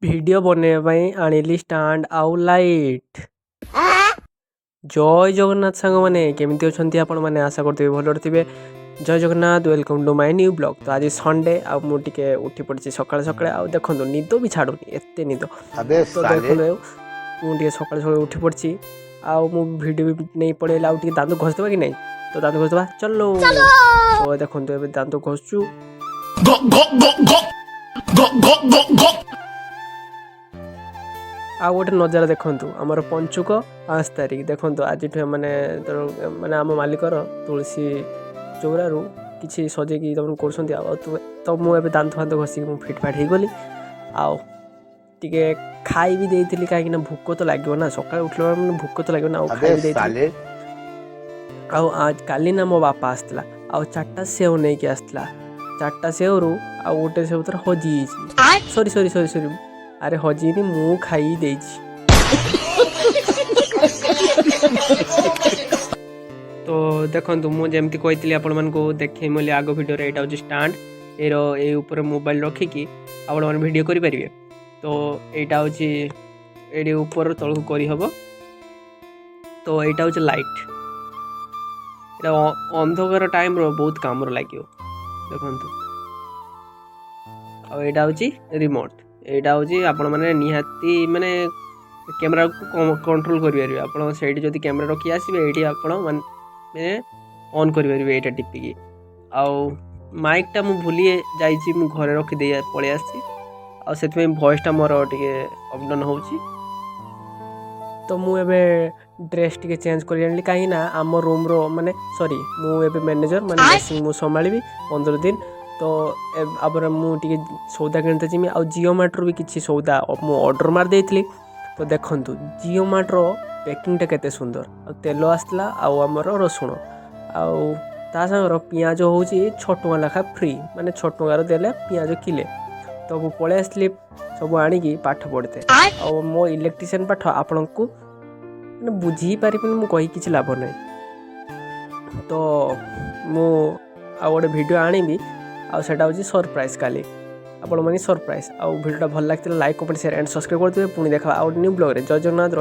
Video ବନେଇବା ପାଇଁ ଆଣିଲି ଷ୍ଟାଣ୍ଡ ଆଉ ଲାଇଟ୍। ଜୟ ଜଗନ୍ନାଥ ସାଙ୍ଗମାନେ, କେମିତି ଅଛନ୍ତି ଆପଣମାନେ? ଆଶା କରୁଥିବେ ଭଲରେ ଥିବେ। ଜୟ Jagannath, welcome to my new vlog। ତ ଆଜି ସଣ୍ଡେ ଆଉ ମୁଁ ଟିକେ ଉଠି ପଡ଼ିଛି ସକାଳେ ସକାଳେ। ଆଉ ଦେଖନ୍ତୁ, ନିଦ ବି ଛାଡ଼ୁନି, ଏତେ ନିଦ। अबे ତ साले। ଦେଖନ୍ତୁ, ମୁଁ ଟିକେ ସକାଳୁ ସକାଳୁ ଉଠି ପଡ଼ିଛି ଆଉ ମୁଁ ଭିଡ଼ିଓ ବି ନେଇ ପଳେଇଲି। ଆଉ ଟିକେ ଦାନ୍ତ ଘଷିଦେବା କି ନାହିଁ? ତ ଦାନ୍ତ ଘଷିଦେବା, ଚଲୋ। ତ ଦେଖନ୍ତୁ, ଏବେ ଦାନ୍ତ ଘଷୁଛୁ। Go go go go go go go go. ଆଉ ଗୋଟେ ନଜାରା ଦେଖନ୍ତୁ, ଆମର ପଞ୍ଚୁକ 5 ତାରିଖ। ଦେଖନ୍ତୁ, ଆଜିଠୁ ମାନେ ମାନେ ଆମ ମାଲିକର ତୁଳସୀ ଚଉରାରୁ କିଛି ସଜେଇକି ତମେ କରୁଛନ୍ତି। ଆଉ ତ ମୁଁ ଏବେ ଦାନ୍ତ ଫାନ୍ତ ଘଷିକି ମୁଁ ଫିଟଫାଟ୍ ହେଇଗଲି ଆଉ ଟିକେ ଖାଇ ବି ଦେଇଥିଲି, କାହିଁକିନା ଭୋକ ତ ଲାଗିବ ନା। ସକାଳେ ଉଠିଲା ବେଳେ ମାନେ ଭୋକ ତ ଲାଗିବ ନା। ଆଉ अबे ଖାଇ ବି ଦେଇଥିଲି। साले। ଆଉ କାଲି ନା ମୋ ବାପା ଆସିଥିଲା ଆଉ ଚାରିଟା ସେଉ ନେଇକି ଆସିଥିଲା। ଚାରିଟା ସେଉରୁ ଆଉ ଗୋଟେ ସେଉ ତାର ହଜିଯାଇଛି। ସରି ସରି ସରି ସରି, ଆରେ ହଜିନି, ମୁଁ ଖାଇ ଦେଇଛି। ତ ଦେଖନ୍ତୁ, ମୁଁ ଯେମିତି କହିଥିଲି ଆପଣମାନଙ୍କୁ ଦେଖେଇବି ବୋଲି ଆଗ ଭିଡ଼ିଓରେ, ଏଇଟା ହେଉଛି ଷ୍ଟାଣ୍ଡ। ଏର ଏଇ ଉପରେ ମୋବାଇଲ ରଖିକି ଆପଣମାନେ ଭିଡ଼ିଓ କରିପାରିବେ। ତ ଏଇଟା ହେଉଛି, ଏଇଠି ଉପର ତଳକୁ କରିହେବ। ତ ଏଇଟା ହେଉଛି ଲାଇଟ୍। ଏଇଟା ଅନ୍ଧକାର ଟାଇମ୍ର ବହୁତ କାମରେ ଲାଗିବ, ଦେଖନ୍ତୁ। ଆଉ ଏଇଟା ହେଉଛି ରିମୋଟ୍। ଏଇଟା ହେଉଛି ଆପଣମାନେ ନିହାତି ମାନେ କ୍ୟାମେରାକୁ କଣ୍ଟ୍ରୋଲ୍ କରିପାରିବେ ଆପଣ। ସେଇଠି ଯଦି କ୍ୟାମେରା ରଖି ଆସିବେ, ଏଇଠି ଆପଣ ମାନେ ଅନ୍ କରିପାରିବେ ଏଇଟା ଟିପିକି। ଆଉ ମାଇକ୍ଟା ମୁଁ ଭୁଲି ଯାଇଛି, ମୁଁ ଘରେ ରଖିଦେଇ ପଳେଇ ଆସିଛି ଆଉ ସେଥିପାଇଁ ଭଏସ୍ଟା ମୋର ଟିକେ ଅପ୍ ଡାଉନ୍ ହେଉଛି। ତ ମୁଁ ଏବେ ଡ୍ରେସ୍ ଟିକେ ଚେଞ୍ଜ କରି ଆଣିଲି, କାହିଁକି ନା ଆମ ରୁମ୍ର ମାନେ ସରି, ମୁଁ ଏବେ ମ୍ୟାନେଜର୍, ମାନେ ଡ୍ରେସିଂ ମୁଁ ସମ୍ଭାଳିବି 15 ଦିନ। ତ ତାପରେ ମୁଁ ଟିକେ ସଉଦା କିଣିତେ ଯିମି ଆଉ ଜିଓ ମାର୍ଟରୁ ବି କିଛି ସଉଦା ମୁଁ ଅର୍ଡ଼ର ମାରି ଦେଇଥିଲି। ତ ଦେଖନ୍ତୁ, ଜିଓ ମାର୍ଟର ପ୍ୟାକିଂଟା କେତେ ସୁନ୍ଦର। ଆଉ ତେଲ ଆସିଥିଲା ଆଉ ଆମର ରସୁଣ ଆଉ ତା ସାଙ୍ଗର ପିଆଜ ହେଉଛି 6 ଟଙ୍କା ଲେଖା ଫ୍ରି, ମାନେ 6 ଟଙ୍କାର ଦେଲେ ପିଆଜ କିଲେ। ତ ମୁଁ ପଳେଇ ଆସିଥିଲି ସବୁ ଆଣିକି ପାଠ ପଢ଼ିତେ। ଆଉ ମୋ ଇଲେକ୍ଟ୍ରିସିଆନ୍ ପାଠ ଆପଣଙ୍କୁ ମାନେ ବୁଝି ହିଁ ପାରିବିନି ମୁଁ, କହି କିଛି ଲାଭ ନାହିଁ। ତ ମୁଁ ଆଉ ଗୋଟେ ଭିଡ଼ିଓ ଆଣିବି ଆଉ ସେଇଟା ହେଉଛି ସରପ୍ରାଇଜ୍। କାଲି ଆପଣମାନେ ସରପ୍ରାଇଜ୍। ଆଉ ଭିଡ଼ିଓଟା ଭଲ ଲାଗିଥିଲେ like, comment, share and subscribe କରିଦେବେ। ପୁଣି ଦେଖା ଆଉ ଗୋଟେ ନ୍ୟୁ ବ୍ଲଗ୍ରେ। ଜୟ ଜଗନ୍ନାଥ।